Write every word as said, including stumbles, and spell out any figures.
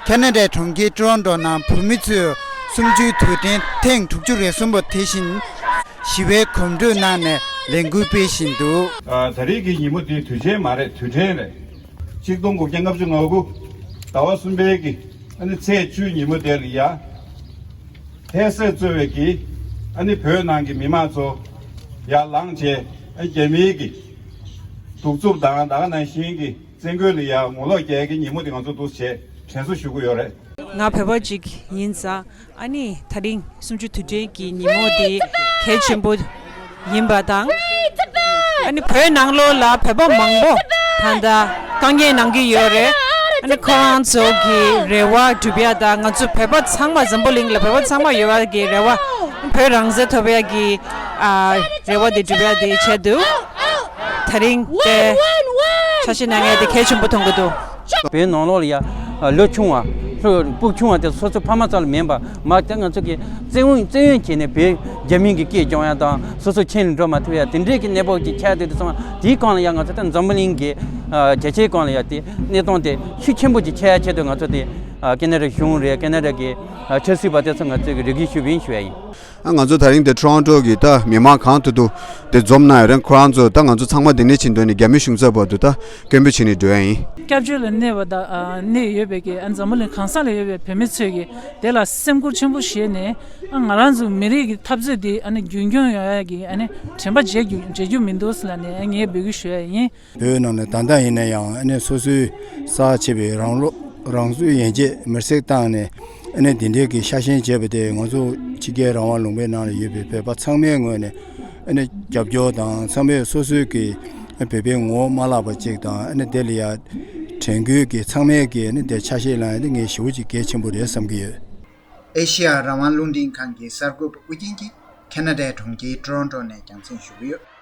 ཁེ་ན་ཌའི་གྲོང་ཁྱེར་ཊོ་རོན་ཊོ་ནང་བོད་མི་ཚོས་གསུམ་བཅུའི་དུས་དྲན་ཐེངས་དྲུག་ཅུ་རེ་གསུམ་པ་དེ་བཞིན་ཞི་བའི་གོམ་བགྲོད་གནང་ནས་ལས་འགུལ་སྤེལ་བཞིན་འདུག། ཨ། ད་རེས་ཀྱི་ཉིན་མོ་འདི་དུས་ཆེན་མ་རེད། དུས་དྲན་རེད། ཆིག་སྟོང་དགུ་བརྒྱ་ལྔ་བཅུ་ང་དགུ་ཟླ་བ་གསུམ་པའི་གི་ཨ་ནི་ཚེས་བཅུའི་ཉིན་མོ་དེ་ལ་ཡ། ཧེ་སེ་གཙོས་པའི་གི་ཨ་ནི་བོད་ནང་གི་མི་མང་ཚོ་ཡར་ལངས་བྱས། ཨ། རྒྱ་མིའི་གི་གདུག་རྩུབ་དང་ད་ག་ནང་བཞིན་གི་བཙན་རྒོལ་ལ་ཡ་ངོ་ལོག་རྒྱག་གི་ཉིན་མོ་དེ་ང་ཚོ་འདུག་བྱས་དྲན་གསོ་ཞུ་གི་ཡོད་རེད། ང་བོད་པ་ཅིག་ཡིན་ཙང་། ཨ་ནི་ད་རིང་གསུམ་བཅུ་དུས་དྲན་གྱི་ཉིན་མོ་དེ་གལ་ཆེན་པོ་ཡིན་པ་དང་། ཨ་ནི་བོད་ནང་ལོགས་ལ་བོད་པ་མང་པོ་ད་ལྟ་དཀའ་ངལ་མྱོང་གི་ཡོད་རེད། ཨ་ནི་ཁོ་རང་ཚོ་གི་རེ་བ་སྒྲུབ་ཡ་དང་། ང་ཚོ་བོད་པ་ཚང་མ། འཛམ་བུ་གླིང་ལ་བོད་པ་ཚང་མ་ཡོད་པ་གི་རེ་བ། བོད་རང་བཙན་ཐོབ་ཡ་གི། ཨ། རེ་བ་དེ་སྒྲུབ་ཡ་དེ་བྱས་འདུག། ད་རིང་དེ་ཆ་ཤས་གནང་ཡ་དེ་གལ་ཆེན་པོ་མཐོང་གི་འདུག། བོད་ནང་ལོགས་ལ་ཡ་ལོ་ཆུང་བ། ལྷོ་སྤུ་ཆུང་བ་དེ་སོ་སོའི་ཕ་མ་རྩ་ལ་མིན་པ་མ་དེ་ང་ཚོ་གི་བཙན་གཡེམ་བཙན་གཡེམ་བྱས་ནས་བོད་རྒྱ་མིའི་གི་སྐད་སྐྱོང་ཡ་དང་། སོ་སོ་ཁྱིམ་ནས་འགྲོ་མ་ཐུབ་ཡ་དེ་འདྲའི་གི་གནས་བབ་ཅིག་ཆགས་བསྡད་དུས་ཙང་། དེའི་སྒང་ལ་ཡ་ང་ཚོ་ད་འཛམ་བུ་གླིང་གི་ཨ་རྒྱ་ཆེའི་སྒང་ལ་ཡ་དེ་གནས་སྟངས་དེ་ཤུགས་ཆེན་པོ་ཅིག་ཆགས་ཡ་ཆེད་དུ། ང་ཚོ་དེ་ཨ་ཁེ་ན་ཌ་གཞུང་རེད། ཁེ་ན་ཌ་གི་ཨ་ཆབ་སྲིད་པ་དེ་ཚོ་ང་ཚོས་གི་རེ་སྐུལ་ཞུས་པ་ཡིན་ཞུ་ཡ་ཡིན། ཨ། ང་ཚོ་ད་རིང་འདི་ཊོ་རོན་ཊོ་གི་ད་མི་མང་གང་ཐུབ་ཐུབ་དེ་འཛོམས་གནང་ཡོད་རེད། ཁོ་རང་ཚོ་ད་ང་ཚོ་ཚང་མ་འདི་ནས་ཕྱིན་དོན་ནི་རྒྱ་མི་གཞུང་ཚབ་བར་དུ་ད་སྐད་འབོད་བྱེད་ནས་འགྲོ་ཡ་ཡིན། སྐྱབས་བཅོལ་ལ་གནས་པ་དང་། ཨ། གནས་ཡོད་པའི་གི་ཨ་འཛམ་བུ་གླིང་གང་ས་ལ་ཡོད་པའི་བོད་མི་ཚོས་གི་དེ་ལ་སེམས་ཁུར་ཆེན་པོ་བཞེས་ནས། ཨ། ང་རང་ཚོ་མི་རིགས་ཀྱི་འཐབ་རྩོད་འདི་ཨ་ནི་རྒྱུན་སྐྱོང་ཡོང་ཡ་གི་ཨ་ནི་དྲན་པ་བརྗེད་རྒྱུ་བརྗེད་རྒྱུ་མི་འདུག་ཟེར་ལབ་ནས་ངས་འབོད་སྐུལ་ཞུ་ཡ་ཡིན། བོད་ནང་ལ་ད་ལྟ་ཡིན་ན་ཡང་ཨ་ནི་སོ་སོའི་གསར་བ་བྱས་པའི་རང་ལོ་རང་སྲོག་ཡན་ཆད་མེར་སྲེག་བཏང་ནས། ཨ་ནི་དེ་འདྲའི་གི་ཤ་ཞེན་བྱས་པ་དེ་ང་ཚོ་ཕྱི་རྒྱལ་རང་དབང་ལུང་པའི་ནང་ལ་ཡོད་པའི་བོད་པ་ཚང་མའི་ངོས་ནས་ཨ་ནི་རྒྱབ་སྐྱོར་དང་། ཚང་མས་སོ་སོའི་གི་བོད་པའི་ངོ་བོ་མ་བརླག་པ་ཅིག་དང་། ཨ་ནི་དེ་ལ་ཡ་དྲན་སྐུལ་གི་ཚང་མས་གི་ཨ་ནི་དེ་ཆ་ཤས་ལེན་ཡ་དེ་ངས་ཞེ་པོ་ཅིག་གལ་ཆེན་པོ་རེད་བསམ་གི་ཡོད། ཨེ་ཤེ་ཡ་རང་དབང་རླུང་འཕྲིན་ཁང་གི་གསར་འགོད་པ་ཨུ་རྒྱན་གྱིས་ཁེ་ན་ཌའི་གྲོང་ཁྱེར་ཊོ་རོན་ཊོ་ནས་རྒྱང་སྲིང་ཞུ་གི་ཡོད།